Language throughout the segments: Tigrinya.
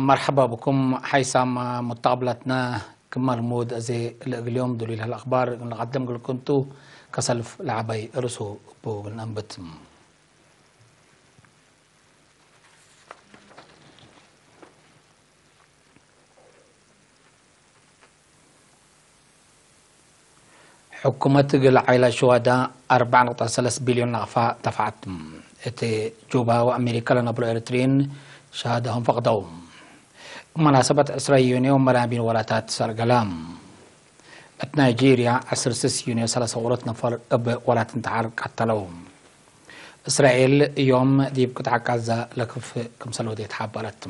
مرحبا بكم حيثما متقبلتنا. كما المود أزي الأقليوم دولي الأخبار نقدم لكم تو كسلف لعبي رسو بوغن أنبتم. ሕኩመት ግል ዓይላ ሽዋዳ ኣርባዕ ነጥቢ ሰለስተ ቢልዮን ናቕፋ ተፋዕት። እቲ ጁባ ወኣሜሪካ ለነብሮ ኤርትሪን ሸሃዳሆም ፈቕደው። መናሰበት ዕስራ ዩንዮ መራቢን ወላታት ሰርገላ። እት ናይጄርያ ዕስር ስስ ዩንዮ ሰላሳ ወረት ነፈር እብ ወላት እንተሓር ቀተለው። እስራኤል እዮም ዲብ ቅጥዓ ቃዛ ለክፍ ክምሰል ወዴት ሓበረት።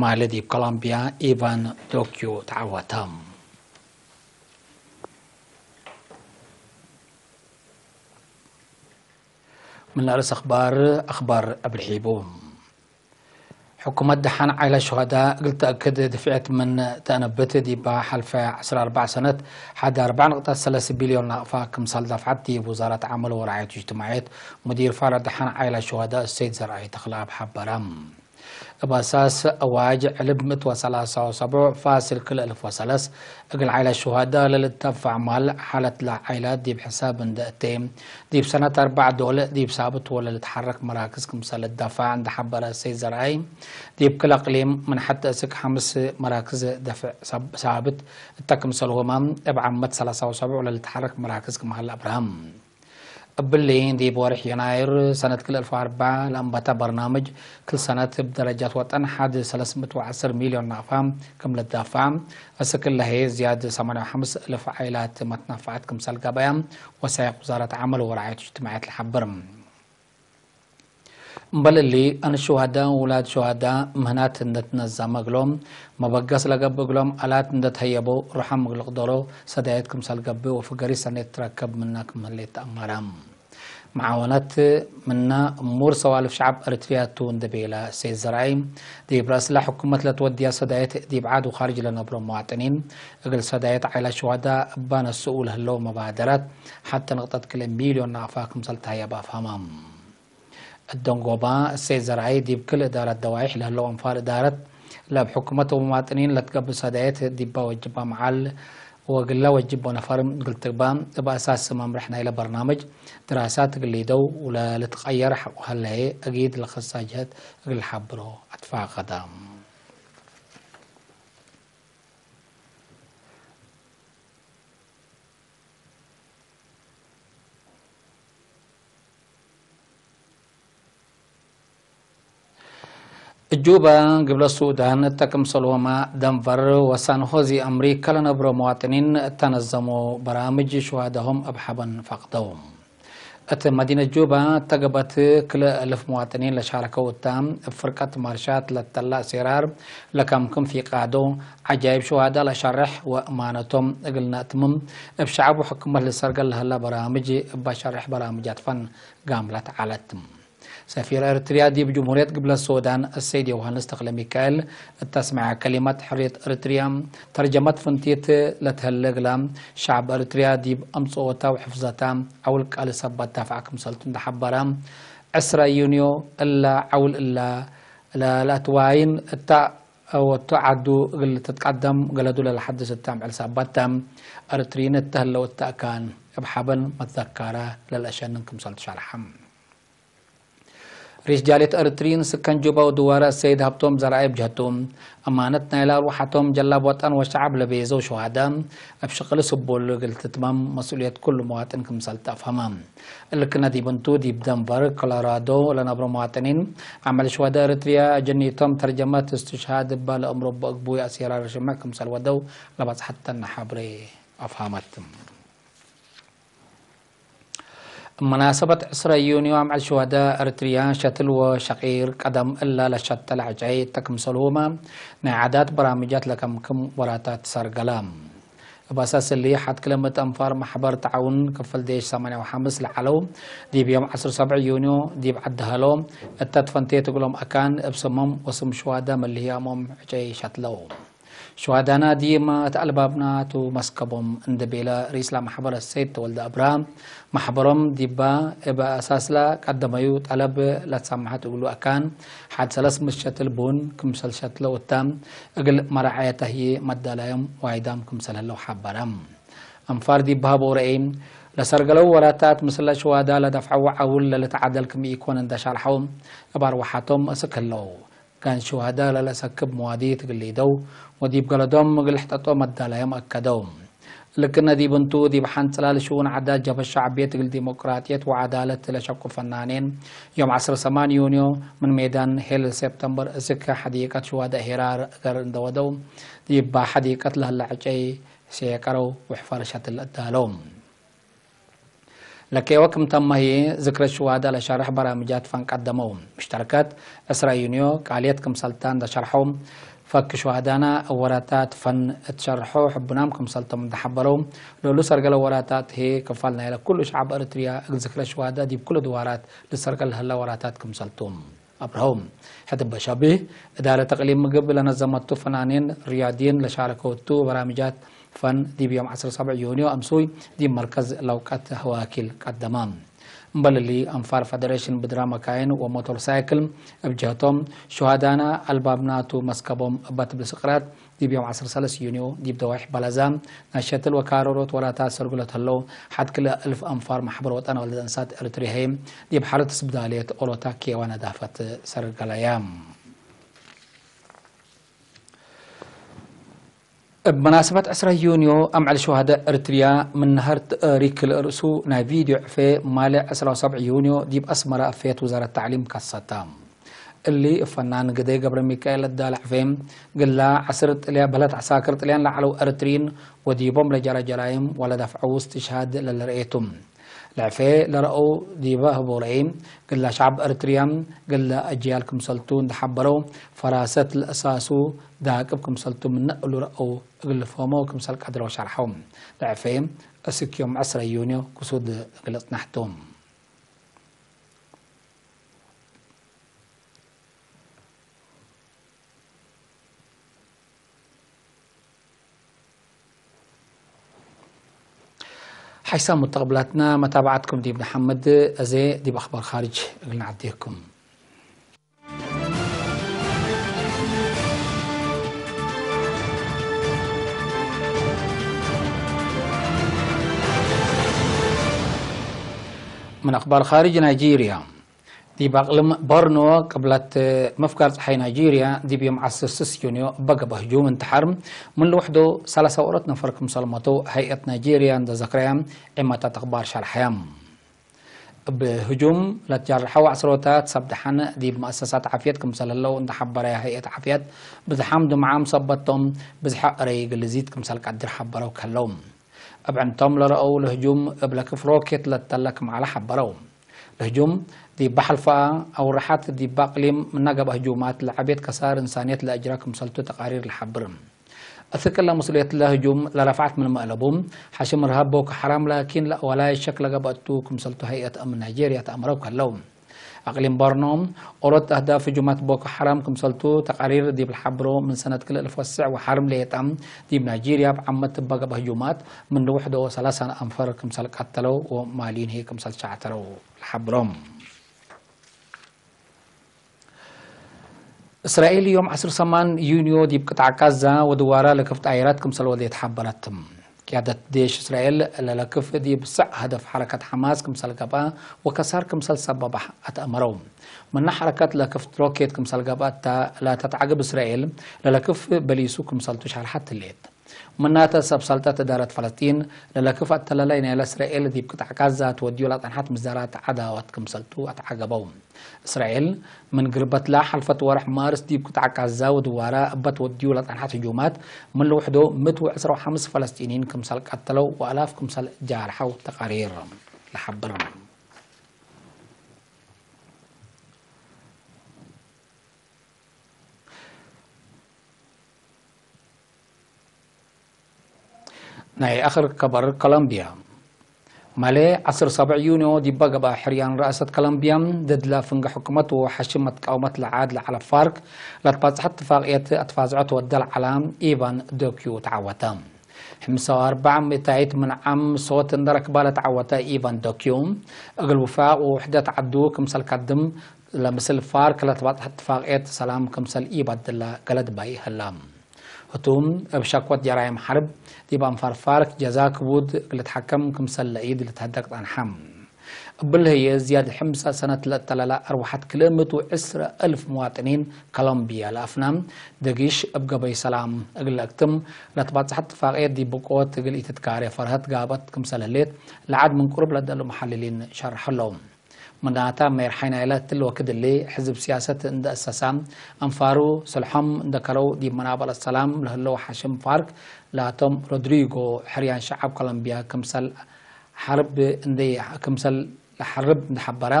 ማለ ዲብ ኮሎምቢያ ኢቫን ዶኪዮ ተዓወተ። ምን ርእስ ኣኽባር ኣኽባር እብልሒቡ። ሕኩመት ደሓን ዓይላ ሸሃዳ እግል ተእክድ ድፍዐት ምን ተእነብት ዲባ ሓልፈ ዕስራ ኣርባዕ ሰነት ሓደ ኣርባዕ ነጥቢ ሰለስተ ቢልዮን ናቕፋ ክምሳል ዳፍዓት ዲብ ውዛራት ዓመል ወርዓየት እጅትማዕየት ሙዲር ፋራ ደሓን ዓይላ ሸሃዳ እሰይድ ዘርኣይ ተኽለኣብ ሓበራ። እብ ኣሳስ ኣዋጅ ዕልብ ምእት ወሰላሳ ወሰቡዕ ፋስል ክልእልፍ ወሰለስ እግል ዓይላ ሸሃዳ ለልትደፋዕ ማል ሓለት ለዓይላ ዲብ ሕሳብ እንደ እቴ ዲብ ሰነት ኣርባዕ ዶል ዲብ ሳብት ወለ ልትሓረክ መራክዝ ክምሰል ልትደፋዕ እንደ ሓበረ እሰይድ ዘርኣይ ዲብ ክል ኣቅሊም ምን ሐተ እስክ ሐምስ መራክዝ ደፍዕ ሳብ-፣ ሳብት እተ ክምሰልሁማ እብ ዓመት ሰላሳ ወሰቡዕ ለልትሓረክ መራክዝ ክምሃለ ኣብርሃም። እብሊ ዲብ ወርሕ የናይር ሰነት ክልተ ኣልፍ ወኣርባዕ ለእንበተ በርናምጅ ክል ሰነት እብ ደረጃት ወጠን ሓድ ሰለስምእት ወዐስር ሚልዮን ናቕፋ ክም ልትደፋዕ፣ እስክ ለሀየ ዝያድ ሰማንያ ወሐምስ እልፍ ዓይላት መትናፋዓት ክምሰል ገበያ ወሳይቅ ውዛረት ዓመል ወርዓየት እጅትማዕየት ልሓብር። እምበል እሊ፣ ኣን ሸሃዳ፣ ውላድ ሸሃዳ፣ ምህናት እንደ ትነዛመ እግሎም፣ መበገስ ለገብእ እግሎም ኣላት እንደ ተህየቦ፣ ሩሓም እግል ቅደሮ፣ ሰዳየት ክምሰል ገብእ ወፍገሪ ሰኔት ትረከብ ምና ክምህሌት ተኣማራ። መዓወነት ምና እሙር ሰዋልፍ ሸዓብ ኤርትርያ ቱ እንደ ቤላ ሰይድ ዘርኣይ፣ ዲብ ረእስላ ሕኩመት ለትወድያ ሰዳየት ዲብ ዓድ ወኻርጅ ለነብሮ መዋጥኒን፣ እግል ሰዳየት ዓይላ ሸሃዳ እባ ነስኡ ለህለው መባደራት፣ ሓተ ንቕጠት ክልኤ ሚልዮን ናቕፋ ክምሰል ተህየባ ኣፍሃማ። እደንጎባ እሰይ ዘርኣይ ዲብ ክል እዳረት ደዋይሕ ለህለው ኣንፋር እዳረት ለእብ ሕኩመት ወመዋጥኒን ለትገብእ ሰዳየት ዲባ ወጅባ መዓል ወግላ ወጅቦ ነፈር እግል ትግባ እብ ኣሳስ መምርሕ ናይለ በርናምጅ ድራሳት እግል ሊደው ለልትቀየር ሐቆ ሀለየ እጊድ ለኸሳ ጅሀት እግል ልሓብሮ ኣትፋቀዳ። እጁባ ግብለ ሱዳን እተ ክምሰልሆማ ደንቨር ወሳን ሆዚ ኣምሪካ ለነብሮ መዋጥኒን እተነዘሞ በራምጅ ሸሃዳሆም እብ ሓበን ፈቅደው። እት መዲነት ጁባ እተገበት ክልኤ እልፍ መዋጥኒን ለሻረከው እታ እብ ፍርቀት ማርሻት ለተላእ ሴራር ለከምክም ፊቃዶ ዐጃይብ ሸሃዳ ለሸርሕ ወእማነቶም እግል ነእትምም እብ ሸዐብ ወሕኩመት ልሰርገል ለሀላ በራምጅ እባ ሸርሕ በራምጃት ፈን ጋምላት ዐለት። ሰፊር ኤርትርያ ዲብ ጅምሁርየት ግብለት ሶዳን እሰይድ ዮውሃንስ ተክለሚካኤል እተ ኣስመዐ ከሊመት፣ ሕርየት ኤርትርያ ተርጀመት ፍንቲት ለትሀለ እግላ ሸዕብ ኤርትርያ ዲብ ኣምጽኦታ ወሕፍዘታ ዐውል ቃልስ ኣባ ትዳፍዕ ክምሰልቱ እንደ ሐበረ፣ ዕስራ ዩንዮ እላ ዐውል እላ ለለአትዋይን እታ ወቱ ዐዱ እግል ትትቀደም ገለዱ ለለሐድስ እታ ምዕል ሳባታ ኤርትርይን እተ ህለው እተ ኣካን እብ ሐበን መትዘካረ ለለአሸንን ክምሰልቱ ሸርሐ። ሪስ ጃልየት ኤርትርይን ስከን ጁባ ወድዋረ ሰይድ ሃብቶም ዘርኣይ ብጀህቱ፣ ኣማነት ናይለ ኣርወሓቶም ጀላብ ወጠን ወሸዓብ ለቤዘው ሸሃዳ፣ እብ ሽቅል ስቡል እግል ትትመም መስኡልየት ኩሉ መዋጥን ክምሰል ተአፍሀመ። እልክነ ዲብ እንቱ፣ ዲብ ደንቨር ኮሎራዶ ለነብሮ መዋጥኒን፣ አመል ሸሃዳ ኤርትርያ ጀኒቶም ተርጀመት እስትሽሃድ እባ ለእምሮ በእግቡይ ኣሴራር ሽምዕ ክምሰል ወደው ለበጽሐተነ ሐብሬ አፍሀመት። መናሰበት ዕስራ ዩንዮ አምዕል ሸዋዳ ኤርትርያ ሸትል ወሸቂር ቀደም እላ ለሸተለ ዕጨይ እተ ክምሰልሁመ ናይ ዓዳት በራምጃት ለከምክም ወራታት ሰርገላ። እብ አሳስ እሊ ሐት ክለ ምእት አንፋር ማሕበር ተዓውን ክፍል ዴሽ ሰማንያ ወሐምስ ለዐለው ዲብ ዮም ዐስር ሰብዕ ዩንዮ ዲብ ዐዲ ሀሎ እተ ትፈንቴት እግሎም አካን እብ ስሞም ወስም ሸዋዳ መልህያሞም ዕጨይ ሸትለው። ሸዋዳና ዲማ እቲ ኣልባብና ቱ መስከቦም እንደ ቤለ ርእስላ ማሕበረ ሰይድ ተወልደ ኣብርሃ ማሕበሮም ዲባ እበ ኣሳስላ ቀደመዩ ጠለብ ለትሳማሓት እግሉ ኣካን ሓድ ሰለስ ምሸትል ቡን ክምሰል ሸትለ ወታ እግል መራዓየታ ህየ መዳላዮም ዋይዳም ክምሰል ህለው ሓበረ። ኣንፋር ዲባ ሃበው ረኤ ለሰርገለው ወራታት ምስለ ሸዋዳ ለዳፍዐው ዓውል ለልትዓደል ክም ኢኮን እንደ ሻርሐው እብ ኣርዋሓቶም እስክ ህለው። ጋን ሸዋዳ ለለሰክብ መዋዲ ትግሊደው ወዲብ ገለዶም እግል ሕጠጦ መዳላዮም ኣከደው። ልክነ ዲብ እንቱ ዲብ ሓንጽላል ሽኡን ዓዳት ጀብሀት ሸዕብየት እግል ዲሞቅራጥየት ወዓዳለት ለሸቁ ፈናኔን ዮም ዓስር ሰማን ዩንዮ ምን ሜዳን ሄል ሴፕተምበር እስክ ሐዲቀት ሸዋዳ ሄራር እገር እንደወደው ዲባ ሐዲቀት ለህላ ዕጨይ ሴቀረው ወሕፋር ሸትል እዳለው። ለኬወ ክም ተመህየ ዝክረ ሽዋዳ ለሻርሕ በራምጃት ፈን ቀደመው። ምሽተርከት ዕስራ ዩንዮ ቃልየት ክምሰልታ እንደሸርሐው ፈክ ሽዋዳና ወራታት ፈን እትሸርሖ ሕቡናም ክምሰልቶም እንደሐበረው ለሉ ሰርገለ ወራታት ሄ ክፋል ናይለ ኩሉ ሸዓብ ኤርትርያ እግል ዝክረ ሽዋዳ ዲብ ኩሉ ድዋራት ልሰርገል ለህላ ወራታት ክምሰልቱ ኣብርሀው። ሕድበ ሸቢህ እዳረት እቅሊም ምግብ ለነዘመቱ ፈናኔን ሪያዲን ለሻረከወቱ በራምጃት ፈን ዲብ ዮም ዓሰርተ ሰብዕ ዩንዮ ኣምሱይ ዲብ መርከዝ ለውቀት ህዋኪል ቀደማ። እምበልሊ ኣንፋር ፈደሬሽን ብድራ መካይን ወሞቶር ሳይክል እብ ጀህቶም ሸሃዳና ኣልባብናቱ መስከቦም እበት ብስቅራት ዲብ ዮም ዓሰርተ ሰለስተ ዩንዮ ዲብ ደዋይሕ በለዛ ናይ ሸትል ወካረሮት ወራታት ሰርጉለት ህለው ሓድ ክልተ እልፍ ኣንፋር ማሕበር ወጠን ወልደ እንሳት ኤርትርያ ዲብ ሓረት ስብዳልየት ኦሎታ ኬዋ ነዳፈት ሰርገለያ። እብ መናሰበት ዕስራ ዩንዮ ኣምዕል ሸዋደ ኤርትርያ ምን ነሀር ሪክል ርእሱ ናይ ቪድዮ ዕፌ ማልዕ ዕስራ ወሰብዕ ዩንዮ ዲብ ኣስመራ እፌት ውዛረት ታዕሊም ከሰታ። እሊ እፈናን ግደይ ገብረ ሚካኤል እዳለ ዕፌ ግላ ዓስር ጥልያ በለት ዓሳክር ጥልያን ለዓለው ኤርትሪን ወዲቦም ለጀረጀራይም ወለዳፍዐው እስትሽሃድ ለለርኤቱ። ለዕፌ ለረአው ዲበ ህቦ ረኤ፣ ግላ ሸዓብ ኤርትርያ፣ ግላ ኣጅያል ክምሰልቱ እንደሓበረው፣ ፈራሰት ለእሳሱ ዳቅብ ክምሰልቱ ምነ እሉ ረአው እግል ፈሞ ክምሰል ቀድረው ሸርሐው። ለዕፌ እስክ ዮም ዕስራ ዩንዮ ክሱድ እግል ጽናሕቱ። ሓይሳም ሙተቕብላትና መታባዕትኩም ዲብ ንሓመድ፣ እዜ ዲብ ኣኽባር ኻርጅ እግል ንዓድየኩም። ምን ኣኽባር ኻርጅ ናይጄርያ። ዲብ ኣቕልም ቦርኖ ቅብለት ምፍጋር ጸሓይ ናይጄርያ ዲብ ዮም ዓሰርተ ስስ ዩንዮ በገበ ህጁም እንትሓር ምን ልውሕዶ ሰላሳ ወሮት ነፈር ክምሰል ሞተው ሀይአት ናይጄርያ እንደዘክረያ ዒማታት ኣኽባር ሸርሐያ። እብ ህጁም ለትጃርሐው ዓስሮታት ሰብ ደሓን ዲብ መእሰሳት ዓፍየት ክምሰል ህለው እንደሓበረያ ሀይአት ዓፍየት ብዝሓም ድምዓም ሰበቶም ብዝሐ እረይ ግልዚት ክምሰል ቀድር ሓበረው ከለው። እብ ዕንቶም ለረአው ለህጁም እብ ለክፍ ሮኬት ለተለ ክም ዐለ ሓበረው። ለህጁም ዲብ ባሕልፋ ኣውርሓት ዲብ ኣቅሊም ምናገባ ህጁማት ለዐቤት ከሳር እንሳንየት ለእጅረ ክምሰልቱ ተቃሪር ለሓብር። እትቅለ መስኡልየት ለህጁም ለረፍዓት ምን መእለቡ ሓሽም ርሃብ ቦኮ ሓራም ላኪን ለእወላይ ሸክ ለገበእቱ ክምሰልቱ ሀይአት እምን ናይጄርያ ተአምረው ከለው። ኣቅሊም ቦርኖ ኦሮት ኣህዳፍ ህጁማት ቦኮ ሓራም ክምሰልቱ ተቃሪር ዲብ ለሓብሮ ምን ሰነት ክልተ እልፍ ወስዕ ወሓርም ሌጣ ዲብ ናይጄርያ ብዓመት ትበገበ ህጁማት ምን ልውሕዶ ሰላሳ ኣንፈር ክምሰል ቀተለው ወማልዩን ህይ ክምሰል ሸዓተረው ለሓብሮም። እስራኤል ዮም ዓስር ሰማን ዩንዮ ዲብ ቅጣዕ ጋዛ ወድዋራ ለክፍ ጣይራት ክምሰል ወዴት ሓበረት። ቅያደት ዴሽ እስራኤል ለለክፍ ዲብ ስዕ ሀደፍ ሐረከት ሐማስ ክምሰል ገብአ ወከሳር ክምሰል ሰበባ ኣተአመረው። ምና ሐረከት ለክፍ ሮኬት ክምሰል ገብአ እታ ለተትዓግብ እስራኤል ለለክፍ በሊሱ ክምሰልቱ ሻርሐት ህሌት። ምናተ ሰብ ሰልጠት እዳረት ፈለስጢን ለለክፍ ኣተላላይ ናይ ለእስራኤል ዲብ ቅጣዕ ጋዛ ትወድዮ ለጠንሐት ምዛራት ዓዳወት ክምሰልቱ ኣተዓገበው። እስራኤል ምን ግርበትላ ሐልፈት ወርሕ ማርስ ዲብ ቅጣዕ ጋዛ ወድዋራ እበት ወድዩ ለጸንሐት ህጁማት ምን ልውሕዶ ምእት ወዕስራ ወሐምስ ፈለስጢንይን ክምሰል ቀተለው ወኣላፍ ክምሰል ጃርሐው ተቃሪር ለሐብር። ናይ ኣኽር ከበር ኮሎምቢያ። ማሌ ዓሰርተ ሰብዕ ዩንዮ ዲባ ገባ ሕርያን ራእሰት ኮሎምቢያ ደድላ ፍንገ ሕኩመት ወሓሽም መትቃወመት ለዓድ ለዓለ ፋርክ ለትባጽሐት ትፋቅየት ኣትፋዝዖ ተወደል ዓላ ኢቫን ዶኪዩ ተዓወተ። ሕምሳ ኣርባዕ ሚእታይት ምን ዓም ሶት እንደረክባ ለተዓወተ ኢቫን ዶኪዩ እግል ውፋቅ ውሕደት ዓዱ ክምሰል ካድም ለምስል ፋርክ ለትባጽሐት ትፋቅየት ሰላም ክምሰል ኢባድላ ገለድባይ ህላ። ህቱም እብ ሸኮት ጀራይም ሐርብ ዲብ ኣንፋር ፋርክ ጀዛ ክቡድ እግል ትሓከም ክምሰል ለኢድ ልትሀደግ ጣንሓም። እብል ህየ ዝያድ ሕምሳ ሰነት ለእተለላ ኣርዋሐት ክልኤ ምእት ወዕስራ እልፍ መዋጥኒን ኮሎምቢያ ለኣፍና ደጊሽ እብ ገበይ ሰላም እግል ለእክትም ለትባጽሐት ትፋቅየት ዲብ ብቆት እግል ኢትትካሬ ፈርሀት ጋበት ክምሰል ህሌት ለዓድ ምን ቁርብ ለደሉ መሓልሊን ሸርሐሎም። ምናታ ሜርሓይ ናይለ ትል ወክድሊ ሕዝብ ሲያሰት እንደ እሰሳ ኣንፋሩ ስልሖም እንደ ከረው ዲብ መናበረ ሰላም ለህለው ሓሽም ፋርክ ላቶም ሮድሪጎ ሕርያን ሸዓብ ኮሎምቢያ ክምሰል ሓርብ እንደ ክምሰል ለሓርብ እንደ ሓበረ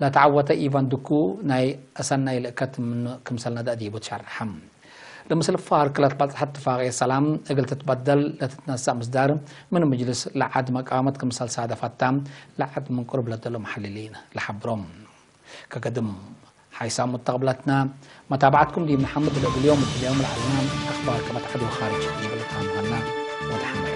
ለተዓወተ ኢቫን ድኩ ናይ እሰናይ ልእከት ምን ክምሰል ነደ ዲቡ ትሸርሐም። ለምስል ፋርክ ለትባጽሐት ትፋቅየ ሰላም እግል ትትበደል ለትትነሳእ ምስዳር ምን ምጅልስ ለዓድ መቃመት ክምሰል ሳደፈታ ለዓድ ምን ቁርብ ለደሎ መሓልሊን ለሓብሮም። ከገድም ሓይሳም ሙተቅብለትና መታባዕትኩም ዲብ መሓመድ ለእግል ዮም እግል ዮም ለዓልና ኣኽባር ከመት ዓዲ ወኻርጅ ይብል ታምሃልና ወደሓና።